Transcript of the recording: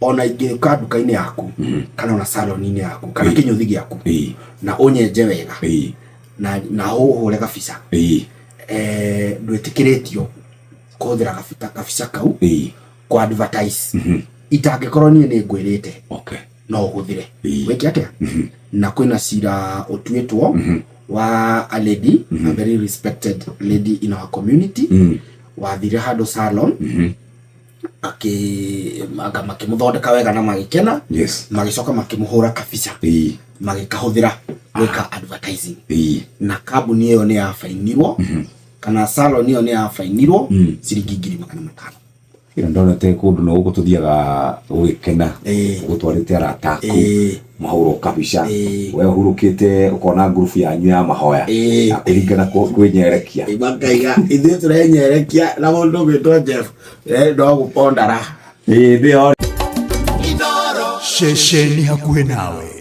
Ona ingĩũka nduka-inĩ yaku kana ona salon-inĩ yaku kana kĩnyũthi gĩaku na ũnyenje wega na ũhũre gabica, ndwĩtĩkĩrĩtio kũhũthĩra gabica kau kũ advertise itangĩkorwo niĩ nĩ ngwĩrĩte no ũhũthĩre. Wĩke atĩa? Na kwĩna cira ũtuĩtwo wa a lady, a very respected lady in our community, wathire handũ salon, makĩmũthondeka wega na magĩkena, magĩcoka makĩmũhũra kabica, magĩkahũthĩra gwĩka advertising, na kambuni ĩyo nĩ yabainirwo, kana salon ĩyo nĩ yabainirwo ciringi 500,000. Ĩno ndonete kũndũ no gũkũ tũthiaga gũgĩkena, ũgũtwarĩte arata aku, mahũrwo kabica, we ũhurũkĩte ũkona ngurubu yanyu ya mahoya ya kũringana kwĩnyerekia. Makaiga ithuĩ tũrenyerekia na mũndũ ũgwĩtwo Jeff, no gũpondara. Ĩĩ, nĩyo. Ceceni hakuhĩ nawe.